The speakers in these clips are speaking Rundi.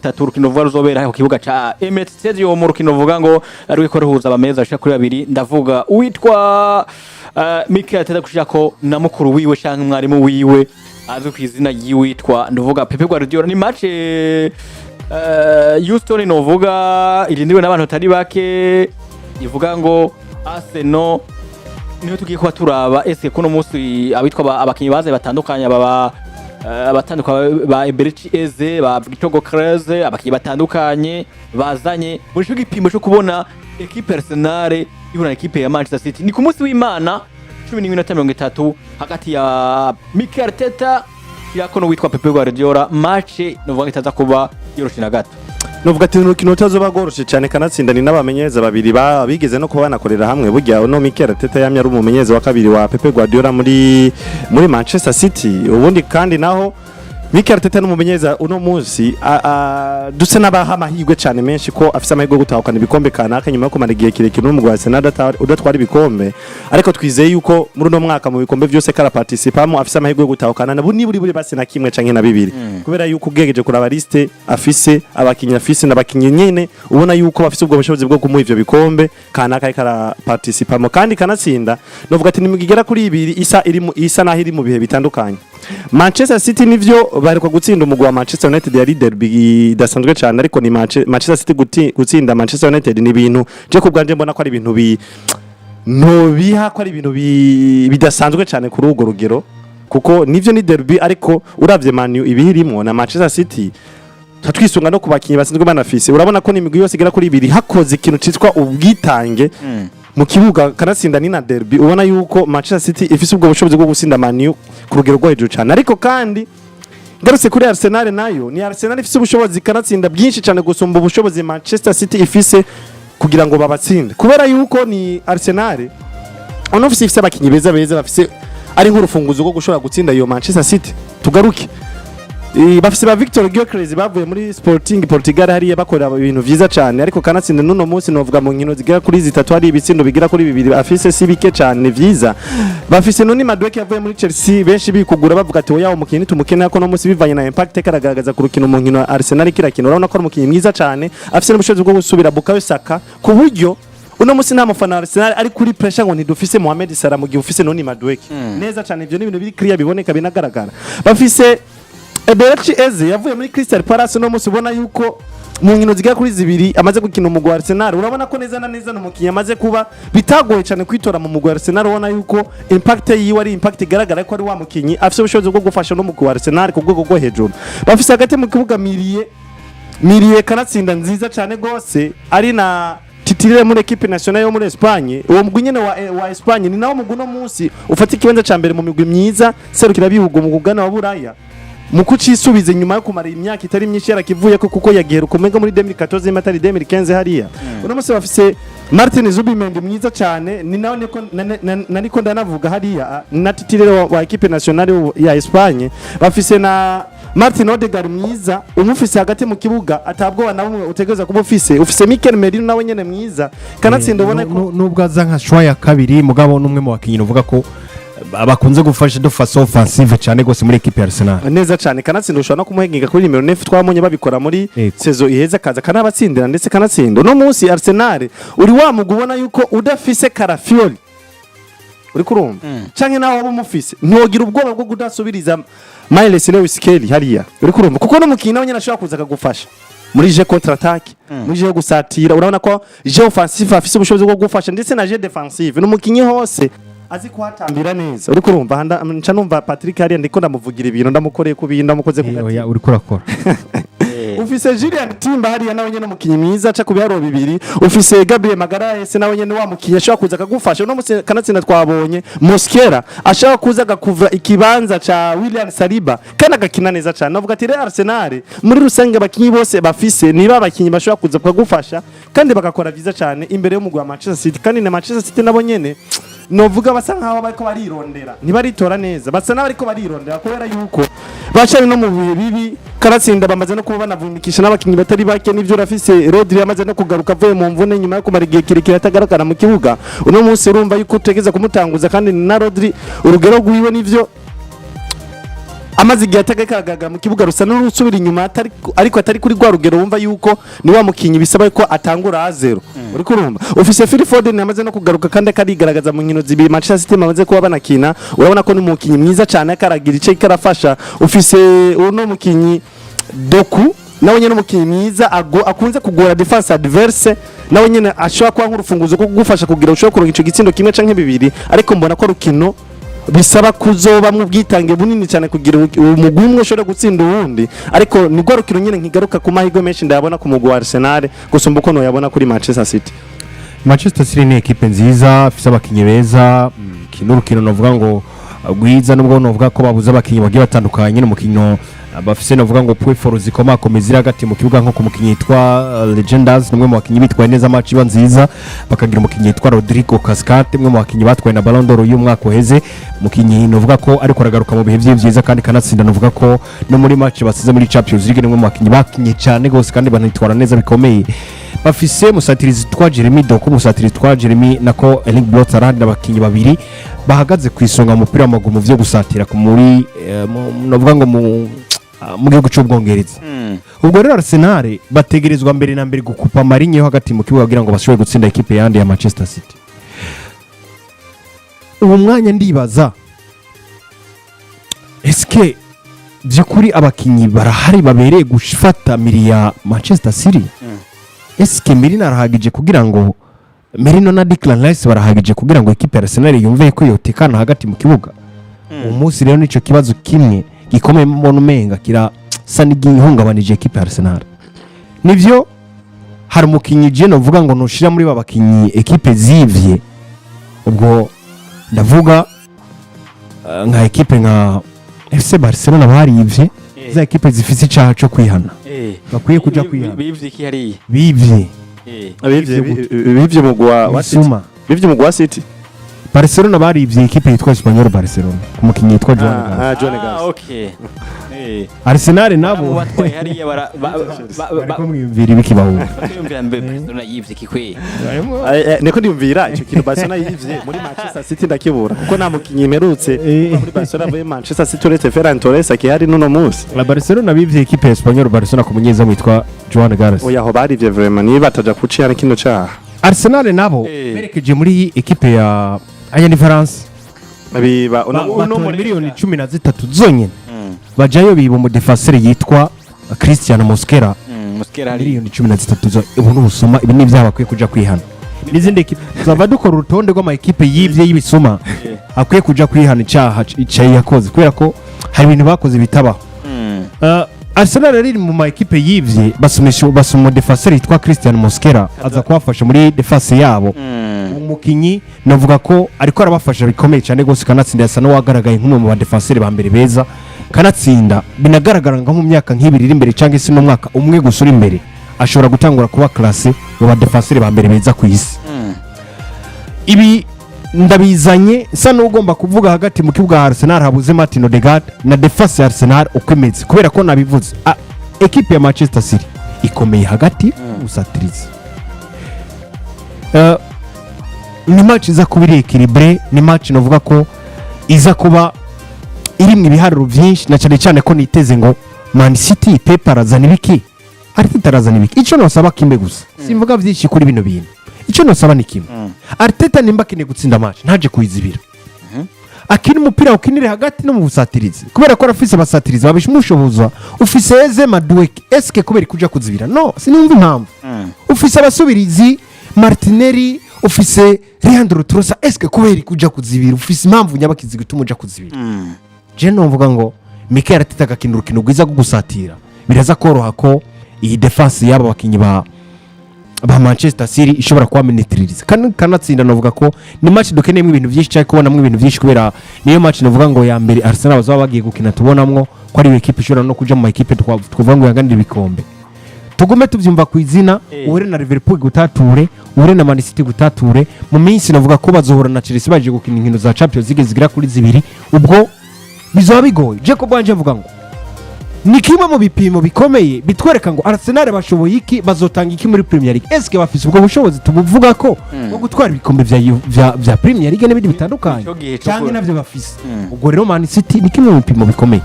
Tatu urukino vuga ruzobera ku kibuga ca Emirates Stadium, urukino vuga ngo ruriko ruhuza abameza bashika kuri babiri. Ndavuga uwitwa Mikel Arteta gushirako na mukuru wiwe canke umwarimu wiwe azwi ku izina ry'uwitwa, ndavuga, Pepe Guardiola. Ni match Houston novuga irindiwe n'abantu batari bake, ivuga ngo Arsenal niho tugiye kuba turaba ese kuno munsi abitwa abakinyi baze batandukanye, aba abatandukanye ba Eberechi Eze, ba Victor Gyökeres, abakinyi batandukanye bazanye muri ico gipimo cyo kubona équipe Arsenal ihura na équipe ya Manchester City. Ni ku munsi w'Imana 11:30 hagati ya Mikel Arteta yakono witwa Pepe Guardiola. Match novuga ngo itaza kuba yoroshe na gato. Nuvuga ati urukino rutazoba rworoshe cyane, kanatsinda ni n'abamenyereza babiri bigeze no kuba banakorera hamwe. Burya uno Mikel Arteta yamye ari umumenyereza wa kabiri wa Pepe Guardiola muri Manchester City. Ubundi kandi naho Mikel Arteta n'umumenyereza uno munsi dusa n'abaha amahirwe cyane menshi ko afise amahirwe yo gutahukana ibikombe kanaka nyuma yo kumara igihe kirekire n'umugwi wa Arsenal udatwara ibikombe. Ariko twizeye yuko muri uno mwaka mu bikombe byose karaparticipamo afise amahirwe yo gutahukana na niburi buri basi na kimwe canke na bibiri, kubera yuko ugegeje kuraba liste afise, abakinyi afise n'abakinyi nyene ubona yuko bafise ubwo bushobozi bwo kumuha ivyo bikombe kanaka ariko araparticipamo. Kandi kanatsinda novuga ati nimigwi igera kuri ibiri isa iri mu isa naho iri mu bihe bitandukanye. Manchester City nivyo baheruka gutsinda umugwi wa Manchester United, yari derby idasanzwe cyane, ariko ni Manchester City gutsinda Manchester United ni ibintu je ku bwanje mbona ko ari ibintu bi ntobiha ko ari ibintu bidasanzwe cyane kuri urwo rugero, kuko nivyo ni derby, ariko uravye Man U ibihirimwo na Manchester City, twisunga no ku bakinyi basanzwe banafise, urabona ko n'imigwi yose igera kuri ibiri hakoze ikintu citwa ubwitange mu kibuga. Kanatsinda ni na derby, ubona yuko Manchester City ifise ubwo bushobozi bwo gutsinda Man U ku rugero rwo hejuru cyane. Ariko kandi ngarutse kuri Arsenal, nayo ni Arsenal ifise ubushobozi kanatsinda bwinshi cyane gusumba ubushobozi Manchester City ifise kugira ngo babatsinde, kubera yuko ni Arsenal ono ifise abakinyi beza beza bafise ari nk'urufunguzo rwo gushobora gutsinda iyo Manchester City. Tugaruke, bafise ba Victor Gyökeres bavuye muri Sporting Portugal hariya bakora ibintu vyiza cyane, ariko kanatsinda n'uno munsi novuga mu nkino zigera kuri zitatu hari ibitsindo bigera kuri bibiri afise, si bike cyane, ni vyiza. Bafise Noni Madueke yavuye muri Chelsea, benshi bikugura bavuga ati oya, umukinyi tumukeneye ko no munsi bivanye na impact karagaragaza ku rukino mu nkino Arsenal kirakina, urabona ko ari umukinyi mwiza cyane afise n'ubushobozi bwo gusubira Bukayo Saka, ku buryo uno munsi nta mufana wa Arsenal ari kuri pressure ngo ntidufise Mohamed Salah mu gihe ufise Noni Madueke neza cyane. Ivyo ni ibintu biri clear, biboneka, binagaragara. Bafise Eberechi Eze yavuye muri Crystal Palace, no munsi ubona yuko mu nkino zigera kuri zibiri amaze gukina umugwi wa Arsenal, urabona ko neza na neza n'umukinyi amaze kuba bitagoye cyane kwitora mu mugwi wa Arsenal. Ubona yuko impact yiwe ari impact igaragara ko ari wa mukinyi afise ubushobozi bwo gufasha no mugwi wa Arsenal ku rwego rwo hejuru. Bafise hagati mu kibuga milieu kanatsinda nziza cyane gose, ari na titulaire muri équipe nationale yo muri Espagne. Uwo mugwi nyene wa Espagne ni nawo mugwi uno munsi ufata ikibanza ca mbere mu migwi myiza serukira bihugu mu mugabane wa Buraya mu kucisubiza inyuma yo kumara imyaka itari myinshi yarakivuye ko, kuko yagiheruka umenga muri 2014 nimba atari 2015 hariya. Uno munsi bafise Martin Zubimendi mwiza cyane, ni nawe niko nariko ndanavuga hariya, na titulaire wa équipe nationale ya Espagne. Bafise na Martin Odegaard mwiza, umufise hagati mu kibuga atabwoba na bumwe utegereza kuba ufise. Ufise Mikel Merino nawe nyene mwiza, kanatsinda ubone ko Nubwo aza nka choix ya kabiri, mugabo n'umwe mu bakinyi uvuga ko bakunze gufasha de façon offensive cyane gose muri équipe ya Arsenal. Neza cyane, kanatsinda ushobora no kumuhenga kuri nimero 9, twabonye babikora muri saison iheza, kaza kanabatsindira ndetse kanatsinda. Uno munsi Arsenal uri wa mugwi ubona yuko udafise Calafiori, uri kurumva, canke nawe waba umufise, ntiwogira ubwoba bwo kudasubiriza Myles Lewis Skelly hariya, uri kurumva, kuko n'umukinyi nawe nyene ashobora kuza akagufasha muri jeu contre-attaque, muri jeu yo gusatira. Urabona ko jeu offensive afise ubushobozi bwo gufasha, ndetse na jeu défensive, n'umukinyi hose azi kuhatambira neza, uri kurumva. Nca numva Patrick hariya ndiko ndamuvugira ibintu, ndamukoreye ku bintu, ndamukoze ku gati. Oya, uriko urakora. Ufise Julian Timber hariya, nawe nyene umukinyi mwiza aca ku biharuro bibiri. Ufise Gabriel Magalhaes, nawe nyene wa mukinyi ashobora kuza akagufasha. Uno musi kanatsinda twabonye Mosquera ashobora kuza agakuvura ikibanza ca William Saliba kandi agakina neza cyane. Navuga ati rero Arsenal muri rusange abakinyi bose bafise niba abakinyi bashobora kuza bakagufasha kandi bagakora vyiza cyane imbere y'umugwi wa Manchester City. Kandi na Manchester City nabo nyene novuga basa nkaho bariko barirondera, ntibaritora neza, basa n'abariko barirondera kubera yuko bacari no mu bihe bibi. Karatsinda bamaze no kuba banavunikisha n'abakinyi batari bake. Nivyo, urafise Rodri yamaze no kugaruka avuye mu mvune nyuma yo kumara igihe kirekire atagaragara mu kibuga. Uno munsi urumva yuko utegeza kumutanguza, kandi na Rodri urugero rwiwe nivyo. Amaze igihe atagagaragara mu kibuga, rusa n'urusubira inyuma, atari ariko atari kuri rwa rugero wumva yuko ni wa mukinyi bisaba ko atangura à zéro. Uriko urumva ufise Phil Foden yamaze no kugaruka kandi akarigaragaza mu nkino zibiri Manchester City bamaze kuba banakina. Urabona ko ni umukinyi mwiza cyane, akaragira ice karafasha. Ufise uno mukinyi Doku, nawe nyene umukinyi mwiza akunze kugora défense adverse, nawe nyene ashobora kuba nk'urufunguzo rwo kugufasha kugira ushobore kuronka ico gitsindo kimwe canke bibiri. Ariko mbona ko rukino bisaba kuzobamwo ubwitange bunini cyane kugira umugwi umwe ushobore gutsinda uwundi. Ariko nirwo rukino nyene nkigaruka ku mahirwe menshi ndayabona ku mugwi wa Arsenal gusumba uko noyabona kuri Manchester City. Manchester City ni ekipe nziza ifise abakinyi beza. Kino urukino novuga ngo rwiza, nubwo novuga ko babuze abakinyi bagiye batandukanye. N'umukino bafise novuga ngo points forts zikomakomeye ziri hagati mu kibuga, nko ku mukinyi yitwa Reijnders, ni umwe mu bakinyi bitwaye neza, match iba nziza. Bakagira umukinyi yitwa Rodrigo Cascante, umwe mu bakinyi batwaye na Ballon d'Or y'umwaka uheze, umukinyi novuga ko ariko aragaruka mu bihe vyiwe vyiza kandi kanatsinda. Novuga ko no muri match basize muri Champions League ni umwe mu bakinyi bakinye cyane gose kandi banitwara neza bikomeye. Bafise musatirizi twa Jeremy Doku, musatirizi twa Jeremy nako Erling Braut Haaland, n'abakinyi babiri bahagaze ku isonga mu mupira w'amaguru mu vyo gusatira ku muri novuga ngo mu gihugu cy'Ubwongereza. Ubwo rero Arsenal bategerezwa mbere na mbere gukupa ama lignes yo hagati mu kibuga kugira ngo bashobore gutsinda ekipe yandi ya Manchester City. Uwo mwanya ndibaza, eske by'ukuri abakinyi barahari babereye gufata milieu ya Manchester City? Eske Merino arahagije kugira ngo, Merino na Declan Rice barahagije kugira ngo ekipe ya Arsenal yumve ko yotekana hagati mu kibuga uwo munsi? Rero nico kibazo kimwe gikomeye mbona umenga kirasa n'igihungabanije ekipe ya Arsenal. Nivyo, hari umukinyi je novuga ngo nushira muri ba bakinyi ekipe zivye. Ubwo ndavuga nka ekipe nka FC Barcelona barivye, za ekipe zifise icaha co kwihana, bakwiye kuja kwihana. Bivye iki hariya? Bivye. Bivye mugwi wa City. Bisuma. Bivye mugwi wa City. Barcelona barivye ekipe yitwa Espanyol Barcelona ku mukinyi yitwa Joan Garcia. Ah, Joan Ah, Garcia. okay. Arsenal nabo batwaye hariya bara bariko mwiyumvira ibiki bahura? Kwiyumvira mbe Barcelona yivye iki kwe? Niko ndiyumvira ico kintu Barcelona yivye muri Manchester City ndakibura, kuko nta mukinyi mperutse kuva muri Barcelona avuye Manchester City uretse Ferran Torres akihari n'uno munsi. La Barcelona bivye ekipe ya Espanyol Barcelona ku munyezamu witwa Joan Garcia. Oya, aho barivye vraiment niba bataja kuciyana kino caha. Arsenal nabo berekeje muri ekipe ya Ayani France. Biba uno Batora miliyoni 13 zonyene, bajayo biba umudefenseur yitwa Christian Mosquera. Mosquera hari. Miliyoni 13 zo, ubu n'ubusuma. Ibi ni ibyaha bakwiye kuja kwihana. N'izindi ekipe tuzava dukora urutonde rw'ama ekipe yivye y'ibisuma akwiye kuja kwihana icaha ica yakoze, kubera ko hari ibintu bakoze bitabaho. Arsenal rero iri mu ma ekipe yivye, basumisha basuma umudefenseur yitwa Christian Mosquera, aza kubafasha muri défense yabo. Umukinyi navuga ko ariko arabafasha bikomeye cyane rwose, kanatsinda yasa n'uwagaragaye nk'umwe mu badefenseur ba mbere beza. Kanatsinda binagaragara nko mu myaka nk'ibiri iri imbere cyangwa se n'umwaka umwe gusa uri imbere, ashobora gutangura kuba classé mu badefenseur ba mbere beza ku isi. Ibi ndabizanye nsa n'ugomba kuvuga hagati mu kibuga Arsenal habuze Martin Odegaard na défense ya Arsenal uko imeze, kubera ko nabivuze, ekipe ya Manchester City ikomeye hagati busatirizi. Ni match iza kuba iri équilibré, ni match navuga ko iza kuba irimwo ibiharuro byinshi, na cyane cyane ko niteze ngo Man City, Pep arazana ibiki, Arteta arazana ibiki. Icyo nosaba kimwe gusa, simvuga byinshi kuri bino bintu, icyo nosaba ni kimwe: Arteta nimba akeneye gutsinda match, ntaje kuyizibira, akina umupira ukinire hagati no mu busatirizi, kubera ko arafise abasatirizi babishimushoboza. Ufise Eze, Madueke, eske kubera kuja kuzibira? No sinumva impamvu. Ufise abasubirizi Martinelli, ufise Leandro Trossard, eske kubera kuja kuzibira? Ufise impamvu nyabakizi gutuma uja kuzibira? Je numvuga ngo Mikel Arteta agakina urukino rwiza rwo gusatira, biraza koroha ko iyi défense y'aba bakinyi ba Manchester City ishobora kuba minitiririza kandi kanatsinda. Navuga ko ni match dukeneyemo ibintu byinshi cyangwa kubonamo ibintu byinshi, kubera niyo match navuga ngo ya mbere Arsenal bazaba bagiye gukina tubonamwo ko ari ekipe ishobora no kuja mu ma ekipe twavuga ngo yanganira ibikombe. Tugume tubyumva ku izina. Uhure na Liverpool gutature, uhure na Man City gutature mu minsi, navuga ko bazohura na Chelsea baje gukina inkino za Champions League zigera kuri zibiri, ubwo bizaba bigoye. Jacob wanje mvuga ngo ni kimwe mu bipimo bikomeye bitwereka ngo Arsenal bashoboye iki, bazotanga iki muri Premier League. Eske bafise ubwo bushobozi tubuvuga ko bwo gutwara ibikombe vya Premier League n'ibindi bitandukanye Ico gihe co cyangwa navyo bafise? Ubwo rero Man City ni kimwe mu bipimo bikomeye.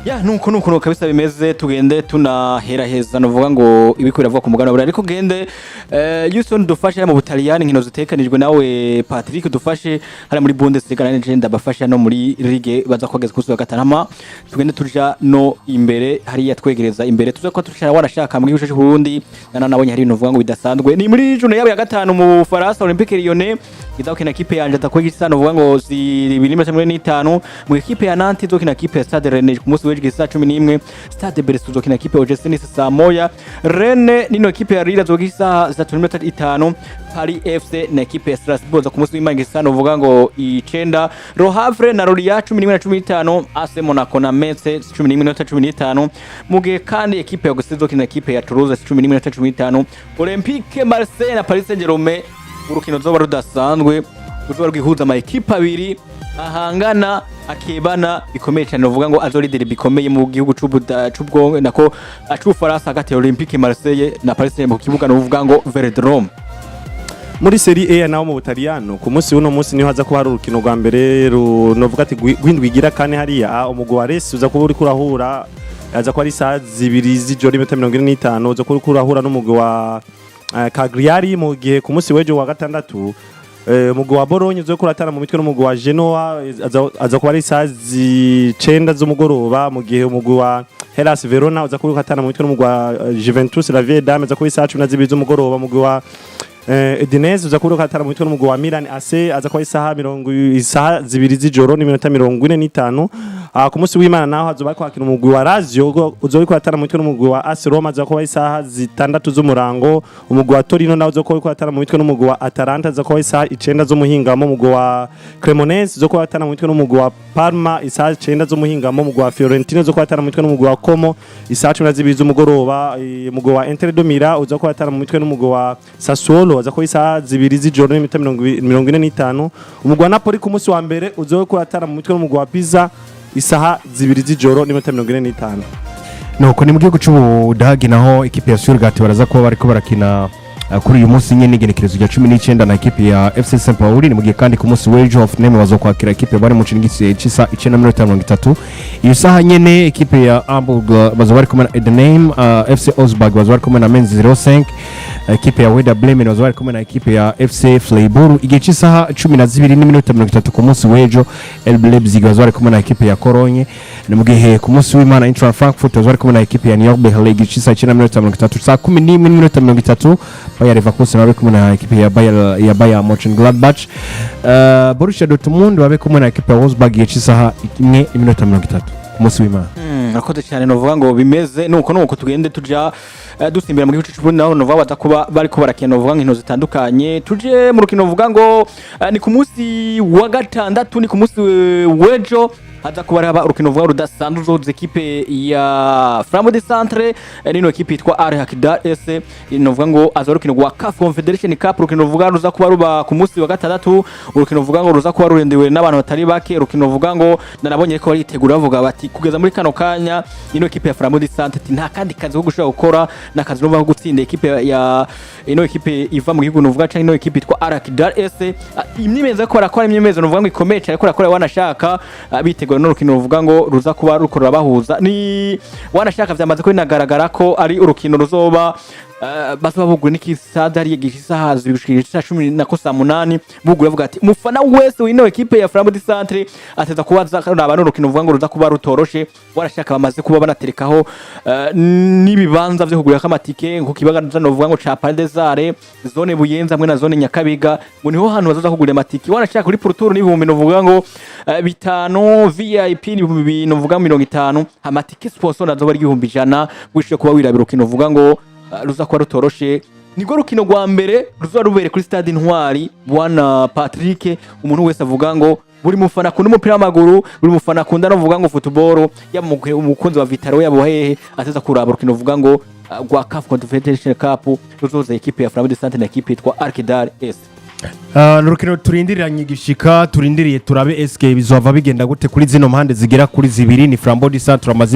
Ya, nuko kabisa bimeze. Tugende tunaheraheza, novuga ngo ibiko biravuga ku mugabane wa Burayi, ariko gende Houston dufashe mu Butaliyani, inkino zitekanijwe. Nawe Patrick dufashe hariya muri Bundesliga, nanje ndabafasha no muri Ligue baza kwageza ku wa gatanu. Hama tugende tuja no imbere hariya, twegereza imbere, tuza ko tushara wanashaka mu gihugu cy'u Burundi. Nana nabonye hari ibintu uvuga ngo bidasanzwe. Ni muri journée yabo ya gatanu mu Faransa, Olympique Lyonnais izakina ekipe yanje atakwegisa, novuga ngo 2:45. Mu ekipe ya Nantes izokina ekipe ya Stade Rennais ku munsi w'ejo saa 11. Stade Brest izokina ekipe ya OGC Nice saa 1. Rennes nino ekipe ya Lille izokina isaha 3:05. Paris FC na ekipe ya Strasbourg ku munsi w'Imana isa novuga ngo 9. Le Havre na Lorient 11:15. AS Monaco na Metz 11:15. Mu gihe kandi ekipe ya Auxerre izokina ekipe ya Toulouse 11:15. Olympique Marseille na Paris Saint-Germain, urukino ruzoba rudasanzwe, ruzoba rwihuza ama ekipe abiri ahangana, akebana bikomeye cyane, uvuga ngo azori derby bikomeye mu gihugu c'Ubuda c'ubwo nako c'Ubufaransa, hagati ya Olympique Marseille na Paris Saint-Germain ku kibuga nuvuga ngo Velodrome. Muri Serie A naho mu Butaliyano, ku munsi w'uno munsi niho haza kuba hari urukino rwa mbere novuga ati gw'indwi igira kane hariya. Umugwi wa Lecce uza kuba uriko urahura, aza kuba ari isaha 2 z'ijoro iminota 45, uza kuba uriko urahura n'umugwi wa Cagliari. Mu gihe ku munsi w'ejo wa gatandatu, umugwi wa Bologna uza kuba uratana mu mitwe n'umugwi wa Genoa, aza kuba ari isaha 9 z'umugoroba. Mu gihe umugwi wa Hellas Verona uza kuba uriko uratana mu mitwe n'umugwi wa Juventus La Vieille Dame, aza kuba isaha 12 z'umugoroba. Umugwi wa Udinese uza kuba uriko uratana mu mitwe n'umugwi wa Milan AC, aza kuba isaha 2 z'ijoro n'iminota 45. Ku munsi w'Imana naho hazoba hariko hakina umugwi wa Lazio uzoba uriko uratana mu mitwe n'umugwi wa AS Roma, aza kuba isaha 6 z'umurango. Umugwi wa Torino nawo uza kuba uriko uratana mu mitwe n'umugwi wa Atalanta, aza kuba isaha 9 z'umuhingamo. Umugwi wa Cremonese uza kuba uratana mu mitwe n'umugwi wa Parma isaha 9 z'umuhingamo. Umugwi wa Fiorentina uza kuba uratana mu mitwe n'umugwi wa Como isaha 12 z'umugoroba. Umugwi wa Inter de Milan uza kuba uratana mu mitwe n'umugwi wa Sassuolo, aza kuba isaha 2 z'ijoro n'iminota 45. Umugwi wa Napoli ku munsi wa mbere uza kuba uratana mu mitwe n'umugwi wa Pisa isaha 2 z'ijoro n'iminota 45. Nuko ni mu gihugu c'Ubudagi naho, ikipe ya Stuttgart baraza kuba bariko barakina kuri uyu munsi nyene, igenekerezo rya 19, na ekipe ya FC St Pauli. Ni mu gihe kandi ku munsi w'ejo Hoffenheim bazokwakira ekipe ya Bayern Munich n'igisi c'isa 9:30. Iyo saha nyene ekipe ya Hamburg bazoba bari kumwe na Heidenheim, FC Augsburg bazoba bari kumwe na Mainz 05, ekipe ya Werder Bremen bazoba bari kumwe na ekipe ya FC Freiburg igihe c'isaha 12:30. Ku munsi w'ejo RB Leipzig bazoba bari kumwe na ekipe ya Cologne. Ni mu gihe ku munsi w'Imana Eintracht Frankfurt bazoba bari kumwe na ekipe ya New Berlin igihe c'isaha 9:30. Saa 11:30 Bayer Leverkusen babe kumwe na ekipe ya Bayer Mönchengladbach. Borussia Dortmund babe kumwe na ekipe ya Wolfsburg igihe c'isaha 1:30 ku munsi w'Imana. Urakoze cyane. Novuga ngo bimeze nuko tugende tuja dusimbira mu gihugu cy'u Burundi, naho novuga baza kuba bariko barakina, novuga nkino zitandukanye. Tuje mu rukino novuga ngo ni ku munsi wa gatandatu, ni ku munsi w'ejo, haza kuba haba urukino vuga rudasanzwe uzohuza ekipe ya Flambeau du Centre nino ekipe yitwa Al Hakidar S. Novuga ngo aza urukino rwa CAF Confederation Cup, urukino ruvuga ruza kuba ruba ku munsi wa gatandatu, urukino ruvuga ngo ruza kuba rurendewe n'abantu batari bake, urukino ruvuga ngo nanabonye ko baritegura, bavuga bati kugeza muri kano kanya ino ekipe ya Flambeau du Centre ati nta kandi kazi ko gushobora gukora n'akazi nuvuga ko gutsinda ekipe ya ino ekipe iva mu gihugu nuvuga canke ino ekipe yitwa Al Hakidar S. Imyimenyerezo ko barakora, imyimenyerezo nuvuga ngo ikomeye cyane ko barakora, wanashaka bitegura n'urukino ruvuga ngo ruza kuba rukorera bahuza ni wanashaka. Vyamaze ko binagaragara ko ari urukino ruzoba bazoba buguye n'ikisada hariya igihe isaha 2 gushika isaha 10 nako saa 8 buguye, bavuga ati umufana wese w'ino ekipe ya Flambeau du Centre ateza kuba raba n'urukino ruvuga ngo ruza kuba rutoroshe. Warashaka bamaze kuba banaterekaho n'ibibanza vyo kugurira amatike ku kibaga novuga ngo ca Palais des Arts, zone Buyenzi hamwe na zone Nyakabiga, ngo niho hantu bazoza kugurira amatike. Warashaka kuri pourtour n'ibihumbi novuga ngo 5, VIP n'ibihumbi novuga 50, amatike sponsor nazo bari 100,000, wishe kuba wirabira urukino uvuga ngo ruza kuba rutoroshe. Nirwo rukino rwa mbere ruzoba rubere kuri stade Intwari, bwana Patrick. Umuntu wese avuga ngo buri mufana akunda umupira w'amaguru, buri mufana akunda no vuga ngo football, yaba umukunzi wa Vital'O, yaba hehe, ateza kuraba urukino uvuga ngo rwa CAF Confederation Cup ruzoza ekipe ya Flambeau du Centre na ekipe yitwa Al Kidal S. Ni urukino turindiriranye igishika, turindiriye turabe eske bizova bigenda gute kuri zino mpande zigera kuri zibiri. Ni Flambeau du Centre amaze